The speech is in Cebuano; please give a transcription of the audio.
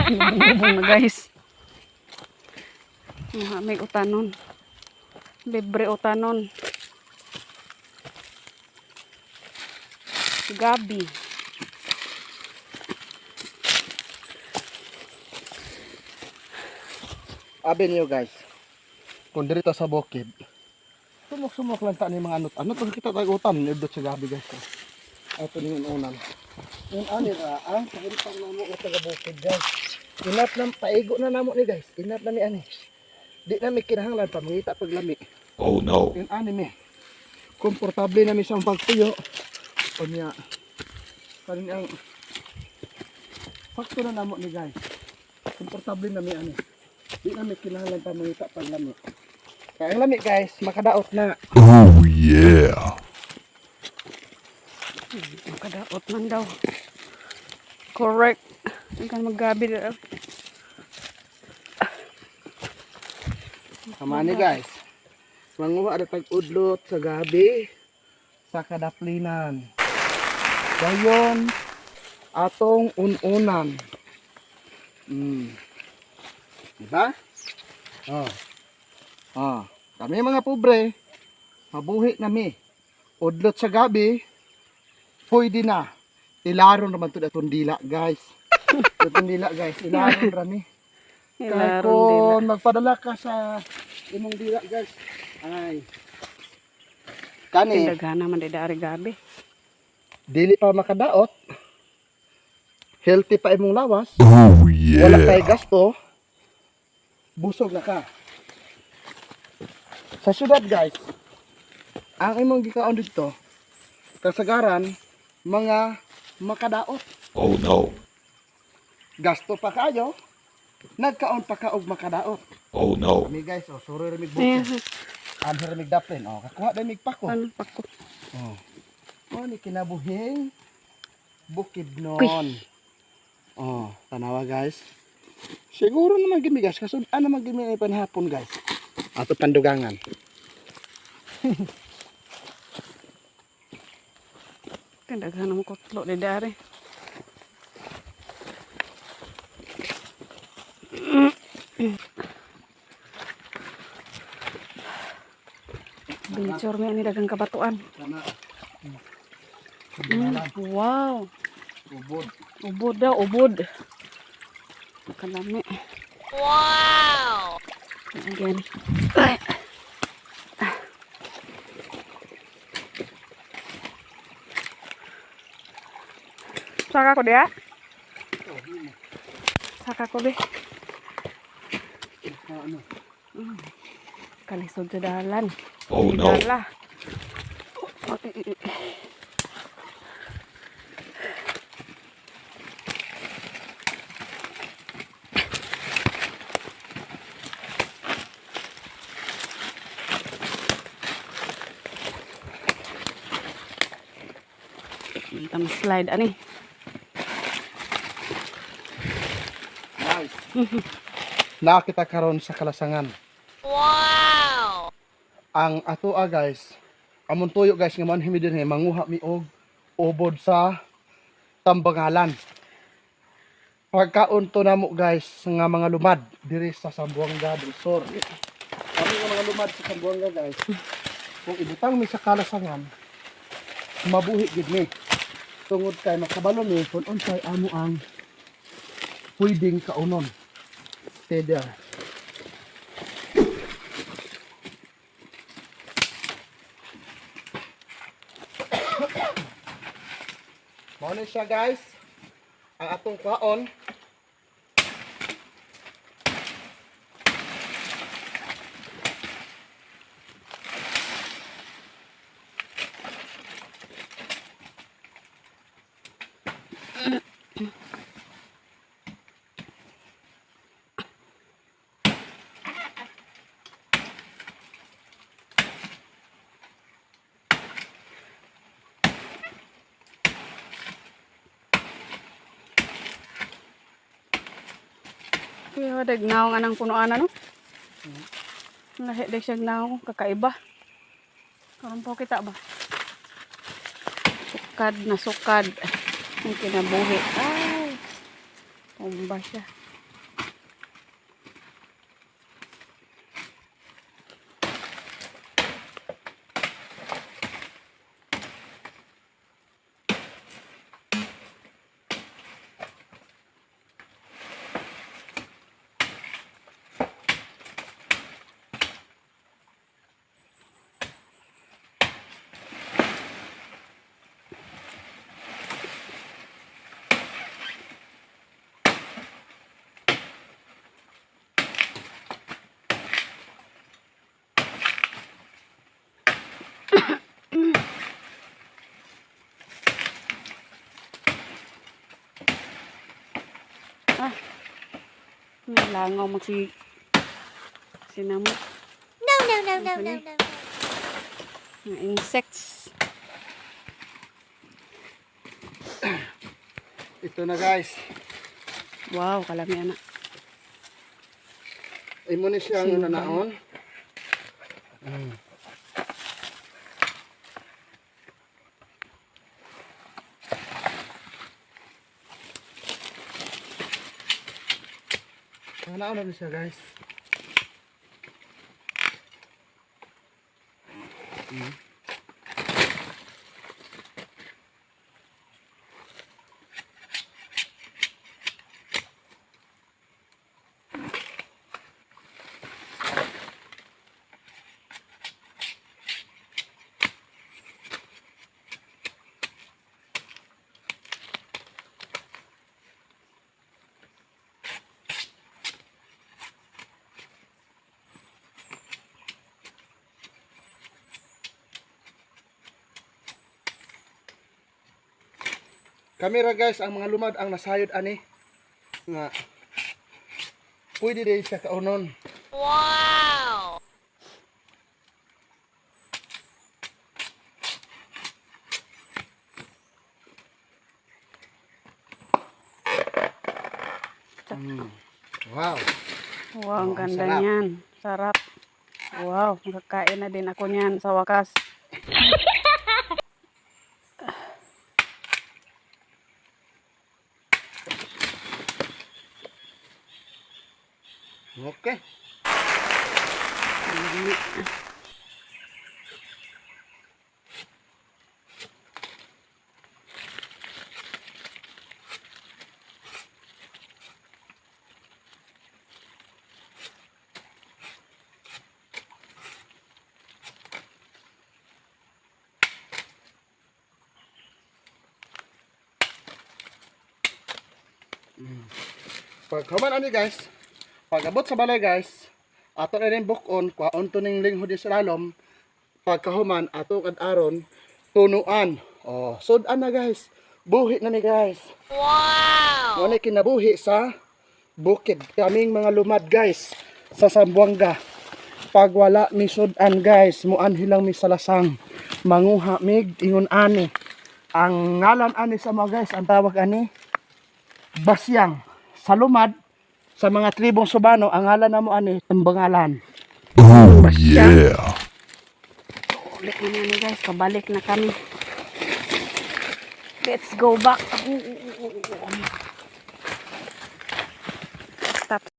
Lubong na, guys. Mga may utanon. Libre utanon. Gabi. Abi niyo, guys. Kung diri ta sa bukid, sumok-sumok lang ta ni mga anot. Anot ang kita tayo utan nindot sa gabi, guys. Ato ni unan. Un ani ra ang kahimtang namo nga taga bukid, guys. Inat na paigo na namo ni, guys. Inat na ni ani. Di na mi kinahanglan pa mangita paglami. Oh no. Yun ani mi. Komportable na mi sa pagtuyo. Unya. Kanin ang sakto na namo ni, guys. Komportable na mi ani. Di na mi kinahanglan pa mangita paglami. Kaya ang lami, guys, makadaot na. Oh yeah. Makadaot man daw. Correct. Ang kan maggabi daw. Tama ni, guys. Manguha ra tag udlot sa gabi sa kadaplinan. Dayon atong ununan. Diba? Oh. Oh. Kami mga pobre, mabuhi na mi. Udlot sa gabi, pwede na. Ilaron naman to atong dila, guys. Atong dila, guys. Ilaron ra ni. Kaya Ilaron dila. kung magpadala ka sa imong dila, guys, ay kani Tindaghana man di dari gabi. dili pa makadaot, healthy pa imong lawas, Oh wala kay yeah. gasto, busog na ka. Sa syudad, guys, ang imong gikaon dito, kasagaran mga makadaot. Oh no. Gasto pa kayo, nagkaon pa ka og makadaot. Oh no. Kami, guys, oh, sorry ramig Ayan. bukid. Anhi ramig daplin, oh, kakuha damig pako. Ano pa ko? Oh. Oh, ni kinabuhing bukid nun. Oh, tanawa, guys. Siguro naman gimi, guys, kasud ano man gimi ay panhapon, guys. Ato pandugangan. Tindaghana mo kutlo di dari. Adventure mi ani daghang kabatuan. Kana. Wow. Ubod. Ubod daw, ubod. Kalami. Wow! Again. Ay. Saka ko diya? Saka ko be. Ano? Kalisod sa dalan. Oh no. Dala. Oh, eh, eh, eh. Tama slide ani. Nice. Nakita karon sa kalasangan. Wow. Ang atoa, guys, amon tuyo, guys, nga manhimi dinhi manguha mi og ubod sa Tambangalan. Pagkaon to namo, guys, nga mga lumad diri sa Zamboanga del Sur. Kami nga mga lumad sa Zamboanga, guys. Kung ibutang mi sa kalasangan, mabuhi gid mi. Tungod kay makabalo mi kung unsay amo ang pwedeng kaunon. Teda. Mao ni siya, guys. Ang atong kwaon. Kuya, dag naong anang punuan ano? Lahi dag siya naong kakaiba. Karon po kita ba? Sukad na sukad ang kinabuhi. Ay. Tumba siya. Ah. May langaw magsi sinamot. No, no, no, no, no, no, no. Mga insects. Ito na, guys. Wow, kalami ana. Imo ni siya ang nanaon. Nanaon na ni siya, guys. Kamera, guys, ang mga lumad ang nasayod ani nga pwede din siya kaunon. Wow! Wow. Wow, ang Oh, ang ganda sarap. niyan. Sarap. Wow, makakain na din ako niyan sa wakas. Okay. Pag human ani, guys, pag abot sa balay, guys, ato na rin bukon, kwaon to ning linghod sa lalom, pagkahuman ato kad aron tunuan. Oh, sudan na, guys. Buhi na ni, guys. Wow. Mo kinabuhi sa bukid. Kaming mga lumad, guys, sa Sambuanga. Pag wala mi sudan, guys, muanhi lang mi sa lasang. Manguha mig ingon ani. Ang ngalan ani sa mga, guys, ang tawag ani Basyang. Sa lumad, sa mga tribong Subano, ang ngalan namo ani Tambangalan. Oh yeah. Ulit na namin, guys, pabalik na kami. Let's go back. Stop.